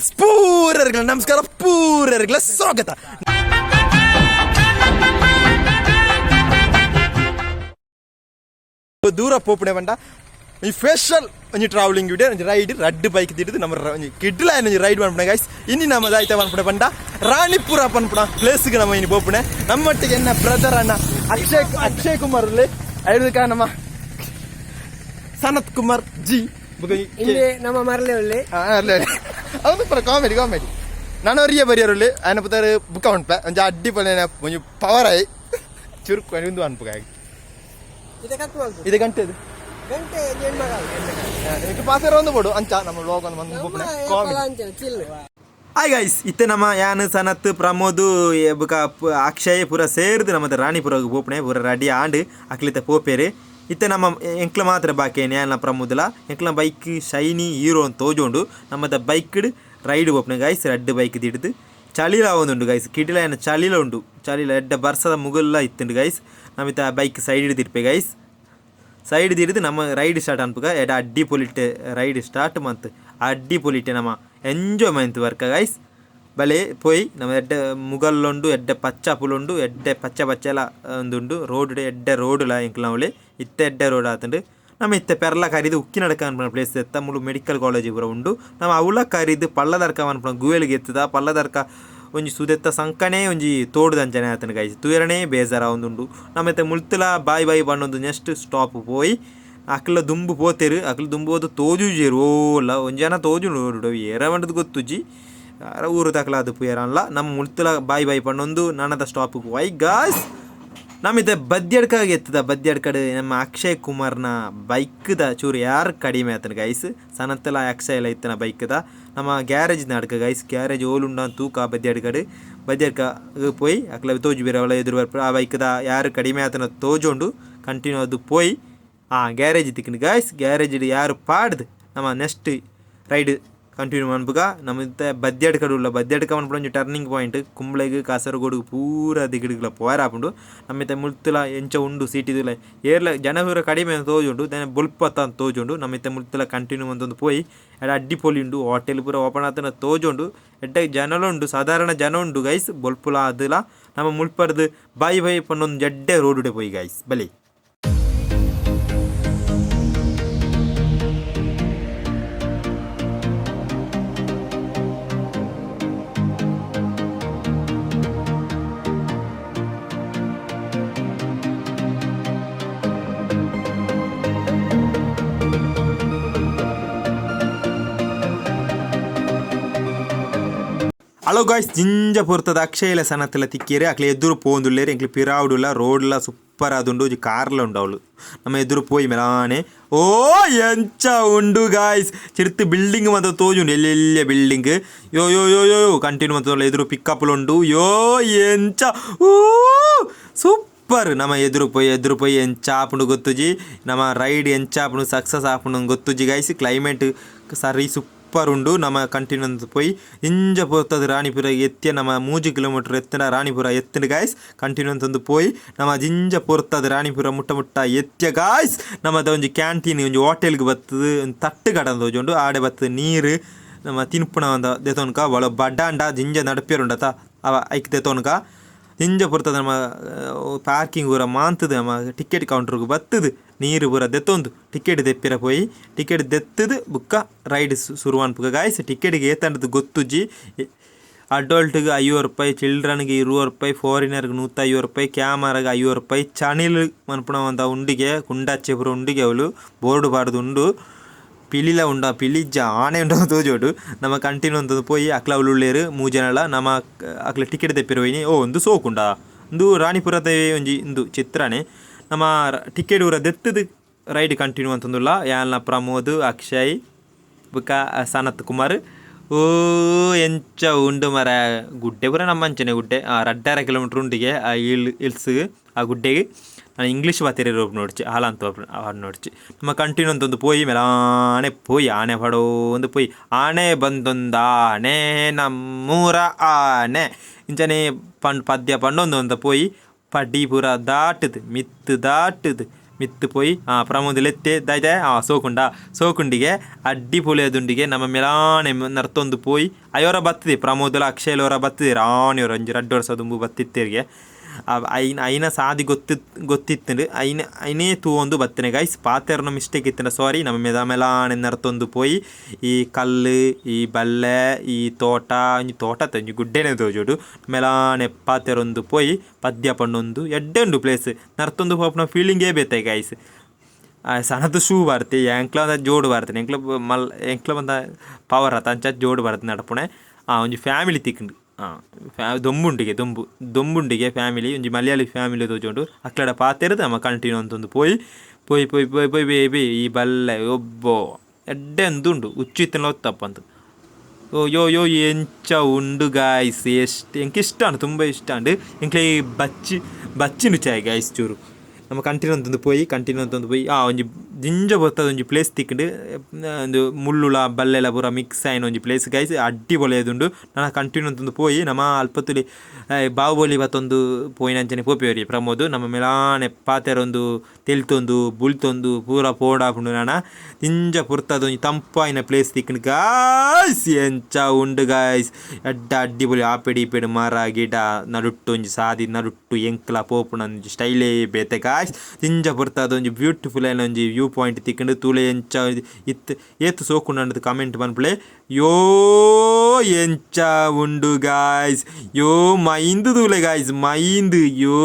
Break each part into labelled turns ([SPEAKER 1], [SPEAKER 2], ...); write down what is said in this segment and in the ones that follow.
[SPEAKER 1] Guys, ಪೂರರ್ಗಳ ನಮಸ್ಕಾರ, ಪೂರರ್ಗಳ ಸ್ವಾಗತ. ದೂರ ಪೋಪುಣೆ ಬಂಡ ಈ ಫೆಷಲ್ ಒಂಜಿ ಟ್ರಾವೆಲಿಂಗ್ ವಿಡಿಯೋ, ಒಂಜಿ ರೈಡ್. ರಡ್ಡ್ ಬೈಕ್ ದಿಡ್ದು ನಮ್ಮ ಒಂಜಿ ಕಿಡ್ಲ ಒಂಜಿ ರೈಡ್ ಪನ್ಪುಣೆ ಗೈಸ್. ಇನಿ ನಮ್ಮ ದಾಯ್ತ ಪನ್ಪುಣೆ ಬಂಡ ರಾಣಿಪುರ ಪನ್ಪುಣ ಪ್ಲೇಸ್ಗೆ ನಮ್ಮ ಇನಿ ಪೋಪುಣೆ. ನಮ್ಮೊಟ್ಟಿಗೆ ಎನ್ನ ಬ್ರದರ್ ಅಣ್ಣ ಅಕ್ಷಯ್ ಅಕ್ಷಯ್ ಕುಮಾರ್ ಉಲ್ಲೆ. ಐದು ನಮ್ಮ ಸನತ್ ಕುಮಾರ್ ಜಿ.
[SPEAKER 2] ಇಂದೆ ನಮ್ಮ ಮರಲೆ ಒಳ್ಳೆ.
[SPEAKER 1] ಅಲ್ಲ, ಅವನು ಪೂರ ಕಾಮಿಡಿ ಕಾಮಿಡಿ. ನಾನು ಒರಿಯ ಬರಿಯರುಳ್ಳಿ ಆಯನ ಪುತಾರು ಬುಕ್ಕ ಉಂಟೆ. ಒಂಜಿ ಅಡ್ಡಿ ಪೊಲೆ ಒಂಜಿ ಪವರ್ ಆಯಿ ಚುರುಕು ಒಂದು ಅನ್ಪುಗ.
[SPEAKER 2] ಇದೆ ಕಟ್ ಮಾಡ್ತು.
[SPEAKER 1] ಇದು ಗಂಟೆ ಇದು.
[SPEAKER 2] ಗಂಟೆ ಏನ್ ಮಗ.
[SPEAKER 1] ಇದು ಪಾಸರ ಒಂದು ಬೋಡು ಅಂಚ ನಮ್ಮ ಲೋಗ ಒಂದು ಬಂದು ಬುಕ್ನೆ comedy.
[SPEAKER 2] Chill.
[SPEAKER 3] Hi guys, ಇತ್ತೆ ನಮ್ಮ ಯಾನ್, ಸನತ್, ಪ್ರಮೋದ್, ಬುಕ ಅಕ್ಷಯ್ ಪೂರ ಸೇರ್ದು ನಮ್ಮ ರಾಣಿಪುರಗ್ ಪೋಪಣೆ. ಪೂರ ರೆಡಿ ಆಂಡ್. ಅಕ್ಲಿತ ಪೋಪೇರು. ಇತ್ತೆ ನಮ್ಮ ಎಂಕ್ಲ ಮಾತ್ರ ಬಾಕಿ, ಯಾನ್ಲ ಪ್ರಮೋದ್ಲ. ಎಂಕ್ಲ ಬೈಕ್ ಶೈನಿ ಹೀರೋ ಅಂತ ತೋಜೋಂಡು. ನಮ್ಮದ ಬೈಕ್ ರೈಡ್ ಪೋಪಣೆ ಗೈಸ್. ರಡ್ಡ್ ಬೈಕ್ ದಿಡ್ದು ಚಳಿಲ ಒಂದುಂಡು ಗೈಸ್. ಕಿಡಿಲ ಏನ ಚಳಿಲ ಉಂಡು. ಚಳಿಲ ಎಡ್ಡ ಬರ್ಸದ ಮುಗಲ್ಲ ಇತ್ತುಂಡು ಗೈಸ್. ನಮಿತ ಬೈಕ್ ಸೈಡ್ ಹಿಡಿದಿರ್ಪೆ ಗೈಸ್. ಸೈಡ್ ದಿಡ್ದು ನಮ್ಮ ರೈಡ್ ಸ್ಟಾರ್ಟ್ ಅನ್ಪುಗ. ಎಡ ಅಡ್ಡಿ ಪೊಲಿಟ್ಟೆ ರೈಡ್ ಸ್ಟಾರ್ಟ್ ಮಂತ್ ಅಡ್ಡಿ ಪೊಲಿಟ್ಟೆ ನಮ್ಮ ಎಂಜಾಯ್ ಮಂತ್ ವರ್ಕ ಗೈಸ್. ಬಲೆ ಪೋಯಿ. ನಮ್ಮ ಎಡ್ಡೆ ಮುಗಲ್ಲುಂಡು, ಎಡ್ಡೆ ಪಚ್ಚ ಪುಲುಂಡು, ಎಡ್ಡೆ ಪಚ್ಚ ಪಚ್ಚಲ ಒಂದುಂಡು ರೋಡ್. ಎಡ್ಡೆ ರೋಡ್ಲ ಎಂಕ್ಲನವ್ಲೆ ಇತ್ತೆ ಎಡ್ಡೆ ರೋಡ್ ಆತುಂಡು. ನಮ್ಮ ಇತ್ತೆ ಪೆರ್ಲ ಕರಿದು ಉಕ್ಕಿನಡಕ ಅನ್ಪುನ ಪ್ಲೇಸ್ ಎತ್ತ. ಮುಲು ಮೆಡಿಕಲ್ ಕಾಲೇಜ್ ಪೂರ ಉಂಡು. ನಮ್ಮ ಅವ್ಲ ಕರಿದು ಪಳ್ಳದರ್ಕ ಅನ್ಪುನ ಗುವೆಲ್ಗೆ ಎತ್ತದ. ಪಳ್ಳದರ್ಕ ಒಂಜಿ ಸುದೆತ್ತ ಸಂಕನೆ ಒಂಜಿ ತೋಡುದಂಚನೆ ಆತುಂಡು ಗೈಸ್. ತೂಯರನೇ ಬೇಜಾರ ಆವೊಂದುಂಡು. ನಮ್ಮ ಇತ್ತೆ ಮುಲ್ತುಲ ಬಾಯ್ ಬಾಯ್ ಪಂಡೊಂದು ನೆಕ್ಸ್ಟ್ ಸ್ಟಾಪ್ ಪೋಯಿ. ಅಕ್ಲ ದುಂಬು ಪೋತೆರ್. ಅಕ್ಲು ದುಂಬು ಪೋದು ತೋಜುಜೆರ್. ಓಲ ಒಂಜಿ ಜನ ತೋಜುಂಡು ರೋಡ್. ಏರ ಪಂಡುದು ಗೊತ್ತುಜ್ಜಿ, ಯಾರ ಊರು ತಕಲಾದ್ ಪೂಯರನ್ಲ. ನಮ್ಮ ಮುಲ್ತುಲ ಬಾಯ್ ಬಾಯ್ ಪಂಡೊಂದು ನನದ ಸ್ಟಾಪ್ ವೈ ಗಾಯ್ಸ್. ನಮ್ಮಿತ್ತೆ ಬದ್ಯಡ್ಕಾಗ ಎತ್ತದ. ಬದ್ಯಡ್ಕಡ್ ನಮ್ಮ ಅಕ್ಷಯ್ ಕುಮಾರ್ನ ಬೈಕ್ದ ಚೂರು ಯಾರು ಕಡಿಮೆ ಆತನ ಗೈಸ್. ಸನತ್ತಲ ಅಕ್ಷಯ್ ಎಲ್ಲ ಇತ್ತನ ಬೈಕ್ದ. ನಮ್ಮ ಗ್ಯಾರೇಜ್ ನಡ್ಕ ಗೈಸ್. ಗ್ಯಾರೇಜ್ ಓಲುಂಡ ತೂಕ. ಬದ್ಯಡ್ಕಡ್ ಬದ್ಯಡ್ಕ ಪೋಯ್ ಅಕ್ಲ ತೋಜು ಬೇರೆ ಅವಳ ಎದುರು ಬರ್ಪ. ಆ ಬೈಕ್ದ ಯಾರು ಕಡಿಮೆ ಆತನ ತೋಜೊಂಡು. ಕಂಟಿನ್ಯೂ ಅದು ಪೋಯ್ ಆ ಗ್ಯಾರೇಜ್ ತಿಕ್ಕಂಡು ಗಾಯ್ಸ್. ಗ್ಯಾರೇಜ್ ಯಾರು ಪಾಡ್ದು ನಮ್ಮ next ride continue ಮನ್ಪುಗ. ನಮ್ಮ ಇತ್ತೆ ಬದ್ಯಡ್ಕಡ್ ಉಲ್ಲ. ಬದ್ಯಡ್ಕ ಮನ್ಪುನ ಒಂಜಿ ಟರ್ನಿಂಗ್ ಪಾಯಿಂಟ್. ಕುಂಬ್ಳೆಗ್ ಕಾಸರಗೋಡು ಪೂರ ದಿಗಡಿಗ್ಲ ಪೋಯರ ಆಪುಂಡು. ನಮ್ಮ ಇತ್ತೆ ಮುಲ್ತುಲ ಎಂಚ ಉಂಡು ಸಿಟಿದುಲ ಏರ್ಲ ಜನ ಪೂರ ಕಡಿಮೆ ತೋಜುಂಡು. ದಾನೆ ಬೊಲ್ಪತ್ತ ಅಂತ ತೋಜುಂಡು. ನಮ್ಮ ಇತ್ತೆ ಮುಲ್ತುಲ ಕಂಟಿನ್ಯೂ ಮಂತೊಂದು ಪೋಯಿ. ಎಡ ಅಡ್ಡಿ ಪೊಲಿ ಉಂಡು. ಹೋಟೆಲ್ ಪೂರ ಓಪನ್ ಆತನ ತೋಜುಂಡು. ಎಡ್ಡೆ ಜನಲ ಉಂಡು, ಸಾಧಾರಣ ಜನ ಉಂಡು ಗೈಸ್. ಬೊಲ್ಪುಲ ಅದುಲ ನಮ್ಮ ಮುಲ್ಪರ್ದು ಬಾಯಿ ಬಾಯಿ ಪಂಡೊಂದು ಜಡ್ಡೆ ರೋಡುಡೆ ಪೋಯಿ ಗೈಸ್. ಬಲಿ. Hello guys, ಜಿಂಜ ಪೊರ್ತದ ಅಕ್ಷಯಲ ಸನತ್ತಲ ತಿಕ್ಕೇರಿ. ಅಕ್ಲೆ ಎದುರು ಪೋಂದುಲ್ಲೇರು. ಎಂಕ್ಲೆ ಪಿರಾವುಡುಲ. ರೋಡ್ಲ ಸೂಪರ್ ಆದುಂಡು. ಒಂಜಿ ಕಾರ್ಲ ಉಂಡು ಅವಳು. ನಮ್ಮ ಎದುರು ಪೋಯಿ ಮೆಲಾನೆ. ಓ ಎಂಚ ಉಂಡು ಗಾಯ್ಸ್! ಚಿರ್ತು ಬಿಲ್ಡಿಂಗ್ ಮಾತ ತೋಜುಂಡು, ಎಲ್ಲೆಲ್ಲೆ ಬಿಲ್ಡಿಂಗ್. ಯೋ ಯೋ ಯೋ ಯೋ, ಕಂಟಿನ್ಯೂ ಮಾತ ಎದುರು ಪಿಕಪ್ಲು ಉಂಡು. ಯೋ ಎಂಚ, ಓ ಸೂಪರ್! ನಮ್ಮ ಎದುರು ಪೋಯಿ, ಎದುರು ಪೋಯಿ. ಎಂಚ ಆಪುಂಡು ಗೊತ್ತುಜಿ. ನಮ್ಮ ರೈಡ್ ಎಂಚ ಆಪುಂಡು, ಸಕ್ಸಸ್ ಆಪುಂಡು ಗೊತ್ತುಜಿ ಗೈಸ್. ಕ್ಲೈಮೇಟ್ ಸರಿ ಸೂಪರ್ ಉಂಡು. ನಮ್ಮ ಕಂಟಿನ್ಯೂ ಅಂತ ಪೋಯಿ. ಇಂಜ ಪೋತದ ರಾಣಿಪುರ ಎತ್ತಿಯ. ನಮ್ಮ 3 ಕಿಲೋಮೀಟರ್ ಎತ್ತಿನ ರಾಣಿಪುರ ಎತ್ತಿನ ಗಾಯ್ಸ್. ಕಂಟಿನ್ಯೂ ಅಂತಂದು ಪೋಯಿ. ನಮ್ಮ ಜಿಂಜ ಪೊರ್ತದ ರಾಣಿಪುರ ಮುಟ್ಟ ಮುಟ್ಟ ಎತ್ತಿಯ ಗಾಯ್ಸ್. ನಮ್ಮದ ಒಂಜಿ ಕ್ಯಾಂಟೀನ್, ಒಂಜಿ ಹೋಟೆಲ್ಗೆ ಬತ್ತದು. ಒಂಜಿ ತಟ್ಟು ಕಡಂದ ತೋಜುಂಡು. ಆಡೆ ಬತ್ತದ ನೀರು ನಮ್ಮ ತಿನ್ಪುಣ ಒಂದ ದೆತೊನ್ಕ. ಬಳ ಬಡ್ಡಾಂಡ ಜಿಂಜ ನಡಪಿಯರುಂಡತ, ಅವ ಐಕ್ ದೆತೊನ್ಕ. ಜಿಂಜ ಪೊರ್ತದ ನಮ್ಮ ಪಾರ್ಕಿಂಗ್ ಪೂರ ಮಾಂತದ ನಮ್ಮ ಟಿಕೆಟ್ ಕೌಂಟ್ರಿಗೆ ಬತ್ತದು. ನೀರು ಪೂರ ದೆತ್ತೊಂದು ಟಿಕೆಟ್ ದೆಪ್ಪಿರ ಪೋಯಿ. ಟಿಕೆಟ್ ದೆತ್ತದು ಬುಕ್ಕ ರೈಡ್ ಶುರು ಅನ್ಪುಗ ಗಾಯ್ಸ್. ಟಿಕೆಟ್ಗೆ ಏತಂಡದು ಗೊತ್ತುಜ್ಜಿ. ಅಡಲ್ಟ್ಗೆ 50 ರೂಪಾಯಿ, ಚಿಲ್ಡ್ರನ್ಗೆ 20 ರೂಪಾಯಿ, ಫಾರಿನರ್ಗೆ 150 ರೂಪಾಯಿ, ಕ್ಯಾಮರಾಗೆ 50 ರೂಪಾಯಿ. ಚಣಿಲ್ ಮನ್ಪುಣ ಒಂದ ಉಂಡಿಗೆ ಕುಂಡಾಚೆ ಪೂರ ಉಂಡಿಗೆ. ಅವಳು ಬೋರ್ಡ್ ಪಾಡ್ದು ಉಂಡು. ಪಿಲಿಲ ಉಂಡ, ಪಿಲಿಜ್ಜ ಆನೆ ಉಂಡ ತೋಜೋಡು. ನಮ್ಮ ಕಂಟಿನ್ಯೂ ಅಂತಂದು ಪೋಯಿ. ಅಕ್ಲ ಅವಳು ಉಳ್ಳೇರು ಮೂಜನಲ. ನಮ್ಮ ಅಕ್ಲ ಟಿಕೆಟ್ ತೆಪ್ಪಿರ ಹೋಯ್ನಿ. ಓ ಒಂದು ಸೋಕುಂಡ. ಇಂದು ರಾಣಿಪುರದ ಒಂಜಿ ಇಂದು ಚಿತ್ರನೇ. ನಮ್ಮ ಟಿಕೆಟ್ ಊರ ದೆತ್ತದು ರೈಡ್ ಕಂಟಿನ್ಯೂ ಅಂತಂದುಲ್ಲ. ಯಾಲ್ನ ಪ್ರಮೋದ್, ಅಕ್ಷಯ್ ಬುಕ್ಕ ಸನತ್ ಕುಮಾರ್. ಓ ಎಂಚ ಉಂಡು ಮರ ಗುಡ್ಡೆ ಪೂರ ನಮ್ಮ ಅಂಚನೆ ಗುಡ್ಡೆ. ಆ 2.5 ಕಿಲೋಮೀಟ್ರ್ ಉಂಡಿಗೆ ಆ ಇಲ್ ಇಲ್ಸ್ ಆ ಗುಡ್ಡೆಗೆ. ನಾನು ಇಂಗ್ಲೀಷ್ ಬಾತಿರ ನೋಡ್ಚಿ ಹಾಲ ಅಂತ ನೋಡ್ಚಿ. ನಮ್ಮ ಕಂಟಿನ್ಯೂ ಅಂತಂದು ಪೋಯಿ. ಮೆಲಾನೆ ಪೋಯಿ. ಆನೆ ಪಡೋಂದು ಪೋಯಿ. ಆನೆ ಬಂದೊಂದು ಆನೆ ನಮ್ಮೂರ ಆನೆ ಇಂಚನೆ ಪಂಡ್ ಪದ್ಯ ಪಂಡೊಂದು ಅಂತ ಪೋಯಿ. ಪಡಿ ಪೂರ ದಾಟದು, ಮಿತ್ತು ದಾಟದು. ಮಿತ್ತು ಪೋಯಿ ಪ್ರಮೋದ್ ಲೆತ್ತೆ ದಾಯ್ತೆ ಸೋಕುಂಡ ಸೋಕುಂಡಿಗೆ ಅಡ್ಡಿ ಪೊಲಿಯದುಂಡಿಗೆ ನಮ್ಮ ಮೆಲಾನೆ ನರ್ತೊಂದು ಪೋಯಿ ಅಯೋರ ಬತ್ತದೆ ಪ್ರಮೋದಲ ಅಕ್ಷಯಲೋರ ಬತ್ತದೆ ರಾಣಿಯೋರ ಒಂಜಿ ರಡ್ಡ್ ವರ್ಷ ದುಂಬು ಬತ್ತಿತ್ತೇರಿಗೆ ಐನ ಐನ ಸಾದಿ ಗೊತ್ತಿತ್ತುಂಡು ಐನ ಐನೇ ತೂವೊಂದು ಬತ್ತನೆ ಗೈಸ್ ಪಾತೆರ್ನ ಮಿಸ್ಟೇಕ್ ಇತ್ತಂಡ ಸಾರಿ. ನಮ್ಮ ಮೆದ ಮೆಲಾನೆ ನರ್ತೊಂದು ಪೋಯಿ ಈ ಕಲ್ಲು ಈ ಬಲ್ಲೆ ಈ ತೋಟ ಒಂಜಿ ತೋಟ ಒಂಜಿ ಗುಡ್ಡೆನೆ ತೋಜೋಡು ಮೆಲಾನೆ ಪಾತೆರೊಂದು ಪೋಯಿ ಪದ್ಯ ಪಣ್ಣೊಂದು ಎಡ್ಡೆ ಉಂಡು ಪ್ಲೇಸ್ ನರ್ತೊಂದು ಪೋಪುನ ಫೀಲಿಂಗೇ ಬೇತೆ ಗೈಸ್. ಸನತ್ ಶೂ ಬರ್ತೆ ಎಂಕ್ಲ ಜೋಡು ಬರ್ತೇನೆ ಎಂಕ್ಲ ಮಲ್ ಎಂಕ್ಲ ಬಂದ ಪವರ್ ಆತ ಅಂಚ ಜೋಡು ಬರ್ತೇನೆ ನಡಪುಣೆ. ಒಂಜಿ ಫ್ಯಾಮಿಲಿ ತಿಕ್ಕುಂಡು ದೊಂಬುಂಡಿಗೆ ದೊಂಬು ದೊಂಬುಂಡಿಗೆ ಫ್ಯಾಮಿಲಿ ಒಂಜಿ ಮಲಯಾಳಿ ಫ್ಯಾಮಿಲಿ ತೋಜುಂಡು ಅಕ್ಲಡ ಪಾತೆರ್ದು ನಮ್ಮ ಕಂಟಿನ್ಯೂ ಅಂತೊಂದು ಪೋಯಿ ಪೋಯಿ ಪೋಯಿ ಪೋಯಿ ಪೋಯಿ ಪೋಯಿ ಪೋಯಿ ಈ ಬಲ್ಲೆ ಒಬ್ಬೋ ಎಡ್ಡೆ ಅಂದುಂಡು ಉಚ್ಚಿತ್ತನ ತಪ್ಪಂತು ಓ ಯೋ ಯೋ ಎಂಚ ಉಂಡು ಗಾಯ್ಸ್ ಎಷ್ಟು ಎಂಕ್ ಇಷ್ಟ ಉಂಡು ತುಂಬ ಇಷ್ಟ ಉಂಡು ಎಂಕ್ಲೆ ಬಚ್ಚಿ ಬಚ್ಚಿಂಡು ಚಾಯ್ ಗಾಯ್ಸ್ ಚೂರು ನಮ್ಮ ಕಂಟಿನ್ಯೂ ಅಂತಂದು ಪೋಯಿ ಕಂಟಿನ್ಯೂ ಅಂತಂದು ಪೋಯಿ ಒಂಜಿ ದಿಂಜ ಬೊತ್ತದ ಒಂಜಿ ಪ್ಲೇಸ್ ತಿಕ್ಕುಂಡು ಒಂದು ಮುಳ್ಳುಲ ಬಲ್ಲೆಲ ಪೂರ ಮಿಕ್ಸ್ ಆಯಿನ ಒಂಜಿ ಪ್ಲೇಸ್ ಗೈಸ್ ಅಡ್ಡಿ ಬೊಲೆದುಂಡು ನನ ಕಂಟಿನ್ಯೂ ಅಂತಂದು ಪೋಯಿ ನಮ್ಮ ಅಲ್ಪತ್ತುಲಿ ಬಾಹುಬಲಿ ಬತ್ತೊಂದು ಪೋಯಿನಂಚನೆ ಪೋಪಿವರಿ ಪ್ರಮೋದ್ ನಮ್ಮ ಮೆಲಾನೆ ಪಾತೆರೊಂದು ತೆಲ್ತೊಂದು ಬುಲ್ತೊಂದು ಪೂರ ಪೋಡಾಪುಂಡು ನನ ದಿಂಜ ಪುರ್ತದ ಒಂಜಿ ತಂಪಾಯಿನ ಪ್ಲೇಸ್ ತಿಕ್ಕುಂಡು ಗಾಯ್ಸ್ ಎಂಚ ಉಂಡು ಗಾಯ್ಸ್ ಅಡ್ಡ ಅಡ್ಡಿ ಬೊಲಿ ಆಪೆಡಿ ಈಪೆಡ್ ಮರ ಗಿಡ ನಡುಟ್ಟು ಒಂಜಿ ಸಾದಿ ನಡುಟ್ಟು ಎಂಕ್ಲ ಪೋಪುನ ಒಂಜಿ ಸ್ಟೈಲೇ ಬೇತೆ ಗಾಯ್ಸ್ ದಿಂಜ ಪುರ್ತದ ಒಂಜಿ ಬ್ಯೂಟಿಫುಲ್ ಆಯಿನ ಒಂಜಿ ವ್ಯೂ ಪಾಯಿಂಟ್ ತಿಕ್ಕುಂಡು ತೂಲೆ ಎಂಚ ಇತ್ತು ಏತ್ ಸೋಕುಂಡು ಕಮೆಂಟ್ ಪನ್ಪುಲೆ ಯೋ ಎಂಚ ಉಂಡು ಗಾಯ್ಸ್ ಯೋ ಮೈಂದು ತೂಲೆ ಗಾಯ್ಸ್ ಮೈಂದು ಯೋ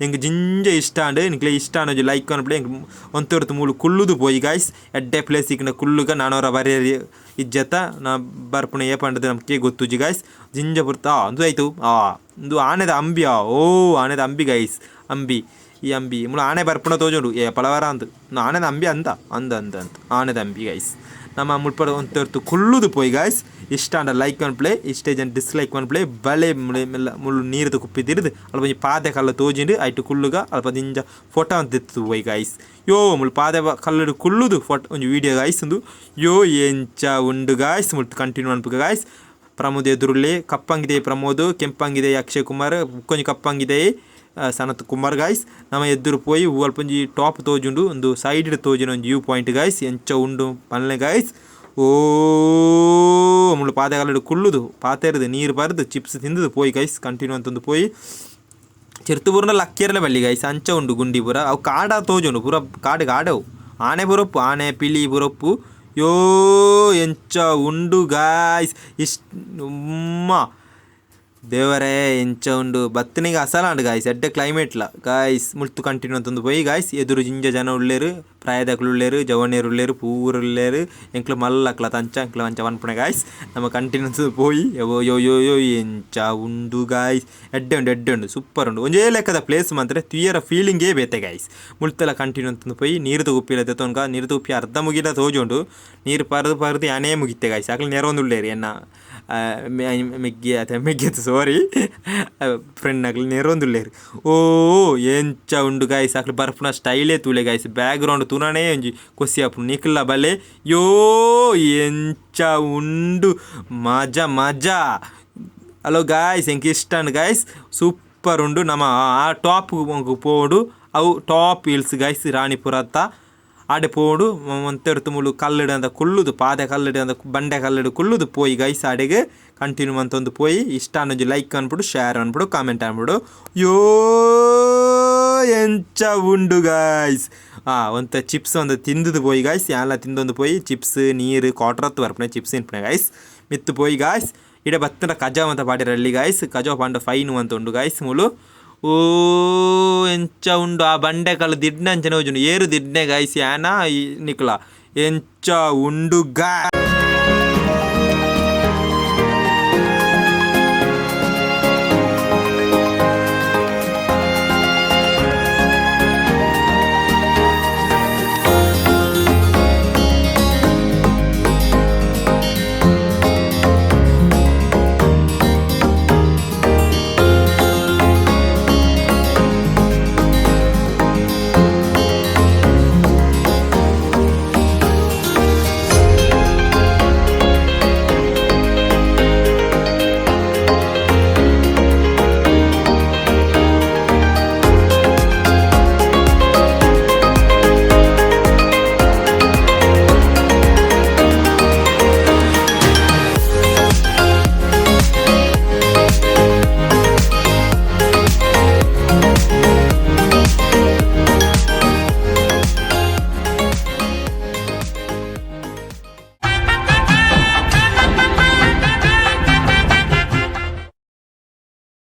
[SPEAKER 3] ಎಂಕ್ ಜಿಂಜ ಇಷ್ಟ ಆಂಡ್ ನಿಕ್ಲೆ ಇಷ್ಟ ಆಂಡ ಒಂಜಿ ಲೈಕ್ ಪನ್ಪುಲೆ ಎಂಕ್ ಒಂತೊರ್ತು ಮೂಲು ಕುಲ್ಲುದು ಪೋಯಿ ಗಾಯ್ಸ್ ಎಡ್ಡೆ ಪ್ಲೇಸ್ ತಿಕ್ಕುಂಡ ಕುಲ್ಲುಗ ನಾನೊರ ಬರಿಯರಿ ಇಜ್ಜತ್ತ ನಾ ಬರ್ಪುಣ ಏಪಂಡದು ನಮ್ಗೆ ಗೊತ್ತುಜಿ ಗಾಯ್ಸ್ ಜಿಂಜ ಪುರ್ತ ಅಂದು ಆಯ್ತು ಇಂದು ಆನೆದ ಅಂಬಿಯಾ ಓ ಆನೆದ ಅಂಬಿ ಗಾಯ್ಸ್ ಅಂಬಿ ಈ ಅಂಬಿ ಮುಳು ಆನೆ ಬರ್ಪುಣ ತೋಜುಂಡು ಏ ಪಲವಾರ ಅಂದು ಆನೆದ ಅಂಬಿ ಅಂದ ಅಂದ ಅಂದ ಅಂತ ಆನೆದ ಅಂಬಿ ಗೈಸ್ ನಮ್ಮ ಮುಳ್ಪಡ ಒಂತೊರ್ತು ಕುಲ್ಲುದು ಪೋಯಿ ಗಾಯ್ಸ್ ಇಷ್ಟ ಆಂಡ ಲೈಕ್ ಪನ್ಪುಲೆ ಇಷ್ಟ ಜನ ಡಿಸ್ಲೈಕ್ ಪನ್ಪುಲೆ ಬಲೆ ಮುಳೆ ಮೆಲ್ಲ ಮುಳ್ಳು ನೀರುದ ಕುಪ್ಪಿ ತಿರುದು ಅಲ್ಪ ಒಂಜಿ ಪಾದೆ ಕಲ್ಲು ತೋಜಿಂಡು ಐಟು ಕುಲ್ಲುಗ ಅಲ್ಪ ದಿಂಜ ಫೋಟೋ ಅಂತ ದೆತ್ತುದು ಪೋಯಿ ಗಾಯ್ಸ್ ಯೋ ಮುಳು ಪಾದೆ ಕಲ್ಲುಡು ಕುಲ್ಲುದು ಫೋಟೋ ಒಂಜಿ ವೀಡಿಯೋ ಗಾಯ್ಸ್ ಉಂದು ಯೋ ಎಂಚ ಉಂಡು ಗಾಯ್ಸ್ ಮುಲ್ತು ಕಂಟಿನ್ಯೂ ಮನ್ಪುಗ ಗಾಯ್ಸ್ ಪ್ರಮೋದ್ ಎದುರುಳ್ಳಿ ಕಪ್ಪಂಗಿದೆ ಪ್ರಮೋದ್ ಕೆಂಪಂಗಿದೆ ಅಕ್ಷಯ್ ಕುಮಾರ್ ಬುಕ್ಕೊಂಜಿ ಕಪ್ಪಂಗಿದೆ ಸನತ್ ಕುಮಾರ್ ಗಾಯ್ಸ್ ನಮ ಎದುರು ಪೋಯಿ ಅಲ್ಪ ಒಂಜಿ ಟಾಪ್ ತೋಜುಂಡು ಒಂದು ಸೈಡ್ ತೋಜುನ ಒಂಜಿ view point guys ಎಂಚ ಉಂಡು ಪನ್ಲೆ ಗಾಯ್ಸ್ ಓ ಮುಳು ಪಾದೆಗಾಲಡು ಕುಲ್ಲುದು ಪಾತೆರ್ದು ನೀರು ಬರ್ದು ಚಿಪ್ಸ್ ತಿಂದುದು ಪೋಯಿ ಗೈಸ್ ಕಂಟಿನ್ಯೂ ಅಂತಂದು ಪೋಯಿ ಚಿರ್ತುಪೂರ್ನ ಲಕ್ಕೇರ್ಲೆ ಬಲ್ಲಿ ಗೈಸ್ ಅಂಚ ಉಂಡು ಗುಂಡಿ ಪೂರ ಅವು ಕಾಡ ತೋಜುಂಡು ಪೂರ ಕಾಡು ಕಾಡವು ಆನೆ ಪುರಪ್ಪು ಆನೆ ಪಿಲಿ ಪುರಪ್ಪು ಯೋ ಎಂಚ ಉಂಡು ಗಾಯ್ಸ್ ಇಷ್ಟ ಉಮ್ಮ ದೇವರೇ ಎಂಚ ಉಂಡು ಬತ್ತನಿಗೆ ಅಸಲಾಂಡು ಗಾಯ್ಸ್ ಎಡ್ಡೆ ಕ್ಲೈಮೇಟ್ಲ ಗಾಯ್ಸ್ ಮುಲ್ತು ಕಂಟಿನ್ಯೂ ಅಂತಂದು ಪೋಯಿ ಗಾಯ್ಸ್ ಎದುರು ಜಿಂಜ ಜನ ಉಳ್ಳೇರು ಪ್ರಾಯದಕ್ಲು ಉಳ್ಳೇರು ಜವನೇರು ಉಳ್ಳೇರು ಪೂರ ಉಳ್ಳೇರು ಎಂಕ್ಲು ಮಲ್ಲಕ್ಲ ತಂಚ ಎಂಕ್ಲು ಅಂಚ ಪನ್ಪುಣೆ ಗಾಯ್ಸ್ ನಮ್ಮ ಕಂಟಿನ್ಯೂ ಪೋಯಿ ಯೋ ಯೋ ಯೋ ಯೋ ಎಂಚ ಉಂಡು ಗಾಯ್ಸ್ ಎಡ್ಡೆ ಉಂಡು ಎಡ್ಡೆ ಉಂಡು ಸೂಪರ್ ಉಂಡು ಒಂಜೇ ಲೆಕ್ಕದ ಪ್ಲೇಸ್ ಮಾತ್ರ ತುಯ್ಯರ ಫೀಲಿಂಗೇ ಬೇತೆ ಗಾಯ್ಸ್ ಮುಲ್ತೆಲ ಕಂಟಿನ್ಯೂ ಅಂತಂದು ಪೋಯಿ ನೀರುದ ಕುಪ್ಪಿಲ ದೆತ್ತೊನ್ಗ ನೀರುದ ಕುಪ್ಪಿ ಅರ್ಧ ಮುಗಿಲ ತೋಜುಂಡು ನೀರು ಪರ್ದು ಪರ್ದು ಯಾನೇ ಮುಗಿತ್ತೆ ಗಾಯ್ಸ್ ಅಕ್ಲು ನೆರೊಂದು ಉಳ್ಳೇರು ಎನ್ನ ಮೆಗ್ಗಿ ಅತ ಮೆಗ್ಗಿ ಸಾರಿ ಫ್ರೆಂಡ್ ಅಕ್ಲು ನೆರೊಂದುಲ್ಲೇರು ಓ ಎಂಚ ಉಂಡು ಗಾಯ್ಸ್ ಅಕ್ಲು ಬರ್ಪುನ ಸ್ಟೈಲೇ ತೂಲೆ guys back ground ತೂನನೇ ಒಂಜಿ ಕೊಸಿ ಆಪುಂಡು ನಿಕುಲ್ಲ ಬಲೆ ಯೋ ಎಂಚ ಉಂಡು ಮಜಾ ಮಜಾ ಹಲೋ ಗಾಯ್ಸ್ ಎಂಕ್ ಇಷ್ಟ ಉಂಡು ಗಾಯ್ಸ್ ಸೂಪರ್ ಉಂಡು ನಮ ಆ ಟಾಪ್ ಪೋವೊಡು ಅವು top hills guys ರಾಣಿಪುರತ್ತ ಆಡೆ ಪೋವೊಡು ಒಂತೆರ್ತು ಮುಲು ಕಲ್ಲುಡು ಅಂತ ಕುಲ್ಲುದು ಪಾದೆ ಕಲ್ಲುಡು ಅಂತ ಬಂಡೆ ಕಲ್ಲುಡು ಕುಲ್ಲುದು ಪೋಯಿ ಗೈಸ್ ಆಡೆಗ್ ಕಂಟಿನ್ಯೂ ಮಂತೊಂದು ಪೋಯಿ ಇಷ್ಟ ಒಂಜಿ ಲೈಕ್ ಅನ್ಬಿಡು ಶೇರ್ ಅನ್ಬಿಡು ಕಾಮೆಂಟ್ ಅನ್ಬಿಡು ಯೋ ಎಂಚ ಉಂಡು ಗಾಯ್ಸ್ ಒಂತ ಚಿಪ್ಸ್ ಒಂದು ತಿಂದುದು ಪೋಯಿ ಗಾಯ್ಸ್ ಯಾನ್ಲ ತಿಂದೊಂದು ಪೋಯಿ ಚಿಪ್ಸ್ ನೀರು ಕ್ವಾರ್ಟರ್ ಬರ್ಪುಣೆ ಚಿಪ್ಸ್ ತಿನ್ಪುಣೆ ಗಾಯ್ಸ್ ಮಿತ್ತು ಪೋಯಿ ಗಾಯ್ಸ್ ಇಡೆ ಬತ್ತನ ಕಜಾವ್ ಅಂತ ಪಾಡಿರಲ್ಲಿ ಗಾಯ್ಸ್ ಕಜಾವ್ ಪಾಂಡ ಫೈನ್ ಅಂತ ಉಂಡು ಗಾಯ್ಸ್ ಮುಲು ಓ ಎಂಚ ಉಂಡು ಆ ಬಂಡೆ ಕಲ್ಲು ದಿಡ್ನ ಅಂಚನೆ ಹೋಜುಂಡು ಏರು ದಿಡ್ನೆ ಗಾಯ್ಸ್ ಯಾನ ನಿಕ್ಲ ಎಂಚ ಉಂಡು ಗಾ.